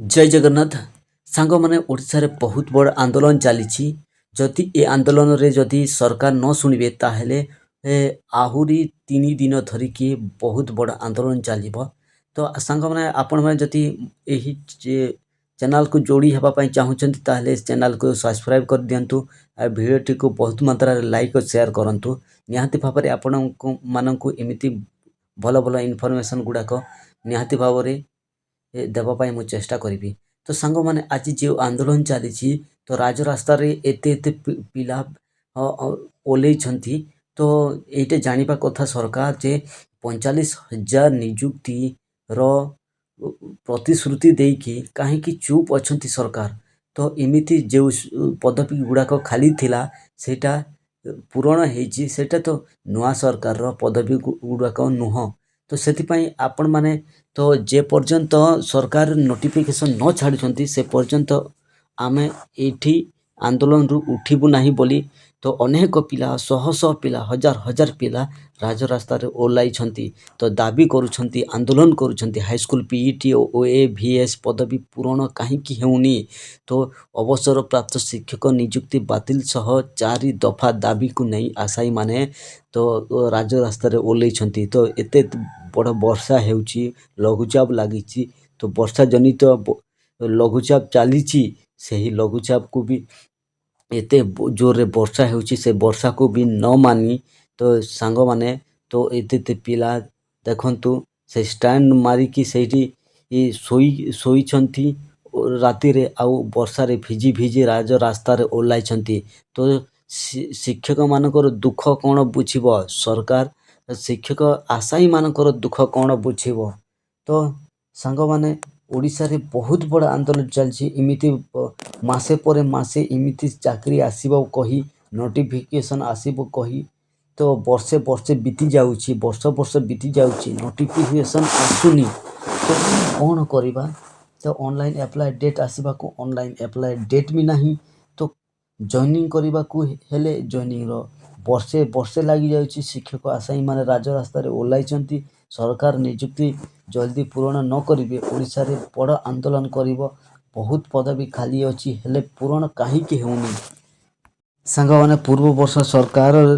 ଜୟ ଜଗନ୍ନାଥ ସାଙ୍ଗମାନେ। ଓଡ଼ିଶାରେ ବହୁତ ବଡ଼ ଆନ୍ଦୋଳନ ଚାଲିଛି। ଯଦି ଏ ଆନ୍ଦୋଳନରେ ଯଦି ସରକାର ନ ଶୁଣିବେ, ତାହେଲେ ଆହୁରି 3 ଦିନ ଧରିକି ବହୁତ ବଡ଼ ଆନ୍ଦୋଳନ ଚାଲିବ। ତ ସାଙ୍ଗମାନେ, ଆପଣମାନେ ଯଦି ଏହି ଚ୍ୟାନେଲକୁ ଯୋଡ଼ି ହେବା ପାଇଁ ଚାହୁଁଛନ୍ତି, ତାହେଲେ ଚ୍ୟାନେଲକୁ ସବସ୍କ୍ରାଇବ୍ କରିଦିଅନ୍ତୁ ଆଉ ଭିଡ଼ିଓଟିକୁ ବହୁତ ମାତ୍ରାରେ ଲାଇକ୍ ଓ ସେୟାର କରନ୍ତୁ। ନିହାତି ଭାବରେ ଆପଣଙ୍କୁ ମାନଙ୍କୁ ଏମିତି ଭଲ ଭଲ ଇନଫର୍ମେସନ୍ ଗୁଡ଼ାକ ନିହାତି ଭାବରେ ଦେବା ପାଇଁ ମୁଁ ଚେଷ୍ଟା କରିବି। ତ ସାଙ୍ଗମାନେ, ଆଜି ଯେଉଁ ଆନ୍ଦୋଳନ ଚାଲିଛି, ତ ରାଜରାସ୍ତାରେ ଏତେ ଏତେ ପିଲା ଓହ୍ଲେଇଛନ୍ତି। ତ ଏଇଟା ଜାଣିବା କଥା ସରକାର ଯେ 45,000 ନିଯୁକ୍ତିର ପ୍ରତିଶ୍ରୁତି ଦେଇକି କାହିଁକି ଚୁପ୍ ଅଛନ୍ତି ସରକାର? ତ ଏମିତି ଯେଉଁ ପଦବୀ ଗୁଡ଼ାକ ଖାଲି ଥିଲା, ସେଇଟା ପୂରଣ ହେଇଛି। ସେଇଟା ତ ନୂଆ ସରକାରର ପଦବୀ ଗୁଡ଼ାକ ନୁହଁ। ତ ସେଥିପାଇଁ ଆପଣମାନେ ତ ଯେ ପର୍ଯ୍ୟନ୍ତ ସରକାର ନୋଟିଫିକେସନ୍ ନ ଛାଡ଼ୁଛନ୍ତି, ସେ ପର୍ଯ୍ୟନ୍ତ ଆମେ ଏଇଠି ଆନ୍ଦୋଳନରୁ ଉଠିବୁ ନାହିଁ ବୋଲି ତ ଅନେକ ପିଲା, ଶହ ଶହ ପିଲା, ହଜାର ହଜାର ପିଲା ରାଜରାସ୍ତାରେ ଓହ୍ଲାଇଛନ୍ତି। ତ ଦାବି କରୁଛନ୍ତି, ଆନ୍ଦୋଳନ କରୁଛନ୍ତି। ହାଇସ୍କୁଲ ପିଇଟି ଓ ଓଏଭିଏସ୍ ପଦବୀ ପୂରଣ କାହିଁକି ହେଉନି? ତ ଅବସରପ୍ରାପ୍ତ ଶିକ୍ଷକ ନିଯୁକ୍ତି ବାତିଲ ସହ ଚାରି ଦଫା ଦାବିକୁ ନେଇ ଆଶାୟୀମାନେ ତ ରାଜରାସ୍ତାରେ ଓହ୍ଲେଇଛନ୍ତି। ତ ଏତେ ବଡ଼ ବର୍ଷା ହେଉଛି, ଲଘୁଚାପ ଲାଗିଛି। ତ ବର୍ଷା ଜନିତ ଲଘୁଚାପ ଚାଲିଛି। ସେହି ଲଘୁଚାପକୁ ବି, ଏତେ ଜୋରରେ ବର୍ଷା ହେଉଛି, ସେ ବର୍ଷାକୁ ବି ନ ମାନି ତ ସାଙ୍ଗମାନେ, ତ ଏତେ ଏତେ ପିଲା ଦେଖନ୍ତୁ, ସେ ଷ୍ଟାଣ୍ଡ ମାରିକି ସେଇଠି ଶୋଇଛନ୍ତି ରାତିରେ ଆଉ ବର୍ଷାରେ ଭିଜି ଭିଜି ରାଜରାସ୍ତାରେ ଓହ୍ଲାଇଛନ୍ତି। ତ ଶିକ୍ଷକମାନଙ୍କର ଦୁଃଖ କ'ଣ ବୁଝିବ ସରକାର? ଶିକ୍ଷକ ଆଶାୟୀମାନଙ୍କର ଦୁଃଖ କ'ଣ ବୁଝିବ? ତ ସାଙ୍ଗମାନେ, ଓଡ଼ିଶାରେ ବହୁତ ବଡ଼ ଆନ୍ଦୋଳନ ଚାଲିଛି। ଏମିତି ମାସେ ପରେ ମାସେ ଏମିତି ଚାକିରି ଆସିବ କହି, ନୋଟିଫିକେସନ୍ ଆସିବ କହି ତ ବର୍ଷେ ବର୍ଷେ ବିତି ଯାଉଛି, ବର୍ଷ ବର୍ଷ ବିତି ଯାଉଛି, ନୋଟିଫିକେସନ୍ ଆସୁନି। ତ କ'ଣ କରିବା? ତ ଅନଲାଇନ୍ ଆପ୍ଲାଏ ଡେଟ୍ ଆସିବାକୁ ଅନଲାଇନ୍ ଆପ୍ଲାଏ ଡେଟ୍ ବି ନାହିଁ। ତ ଜଏନିଂ କରିବାକୁ ହେଲେ ଜଏନିଂର ବର୍ଷେ ବର୍ଷେ ଲାଗିଯାଉଛି। ଶିକ୍ଷକ ଆଶାୟୀମାନେ ରାଜରାସ୍ତାରେ ଓହ୍ଲାଇଛନ୍ତି। ସରକାର ନିଯୁକ୍ତି ଜଲ୍ଦି ପୂରଣ ନ କରିବେ, ଓଡ଼ିଶାରେ ବଡ଼ ଆନ୍ଦୋଳନ କରିବ। ବହୁତ ପଦବୀ ଖାଲି ଅଛି, ହେଲେ ପୂରଣ କାହିଁକି ହେଉନି? ସାଙ୍ଗମାନେ, ପୂର୍ବ ବର୍ଷ ସରକାରର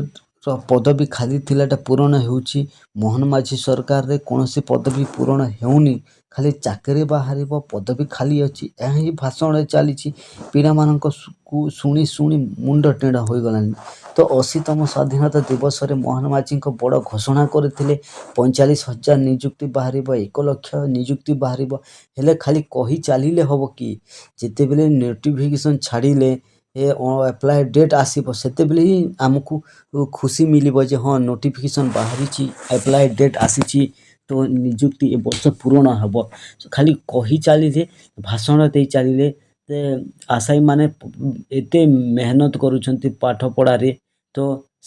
ପଦବୀ ଖାଲି ଥିଲାଟା ପୂରଣ ହେଉଛି। ମୋହନ ମାଝୀ ସରକାରରେ କୌଣସି ପଦବୀ ପୂରଣ ହେଉନି। ଖାଲି ଚାକିରି ବାହାରିବ, ପଦବୀ ଖାଲି ଅଛି, ଏହା ହିଁ ଭାଷଣରେ ଚାଲିଛି। ପିଲାମାନଙ୍କୁ ଶୁଣି ଶୁଣି ମୁଣ୍ଡ ଟେଢ଼ ହୋଇଗଲାଣି। ତ 80ତମ ସ୍ୱାଧୀନତା ଦିବସରେ ମୋହନ ମାଝୀଙ୍କ ବଡ଼ ଘୋଷଣା କରିଥିଲେ, 45,000 ନିଯୁକ୍ତି ବାହାରିବ, 1 ଲକ୍ଷ ନିଯୁକ୍ତି ବାହାରିବ। ହେଲେ ଖାଲି କହି ଚାଲିଲେ ହେବ କି? ଯେତେବେଳେ ନୋଟିଫିକେସନ୍ ଛାଡ଼ିଲେ, ଆପ୍ଲାଏ ଡେଟ୍ ଆସିବ, ସେତେବେଳେ ହିଁ ଆମକୁ ଖୁସି ମିଳିବ ଯେ ହଁ, ନୋଟିଫିକେସନ୍ ବାହାରିଛି, ଆପ୍ଲାଏ ଡେଟ୍ ଆସିଛି, ତ ନିଯୁକ୍ତି ଏ ବର୍ଷ ପୂରଣ ହେବ। ଖାଲି କହି ଚାଲିଲେ, ଭାଷଣ ଦେଇ ଚାଲିଲେ, ଆଶାୟୀମାନେ ଏତେ ମେହନତ କରୁଛନ୍ତି ପାଠ ପଢ଼ାରେ। ତ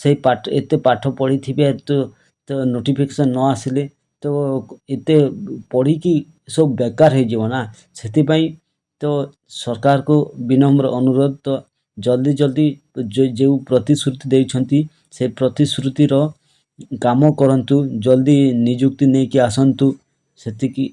ସେଇ ପାଠ, ଏତେ ପାଠ ପଢ଼ିଥିବେ, ତ ନୋଟିଫିକେସନ୍ ନ ଆସିଲେ ତ ଏତେ ପଢ଼ିକି ସବୁ ବେକାର ହେଇଯିବ ନା। ସେଥିପାଇଁ ତ ସରକାରକୁ ବିନମ୍ର ଅନୁରୋଧ, ତ ଜଲ୍ଦି ଜଲ୍ଦି ଯେଉଁ ପ୍ରତିଶ୍ରୁତି ଦେଇଛନ୍ତି, ସେ ପ୍ରତିଶ୍ରୁତିର କାମ କରନ୍ତୁ, ଜଲ୍ଦି ନିଯୁକ୍ତି ନେଇକି ଆସନ୍ତୁ, ସେତିକି।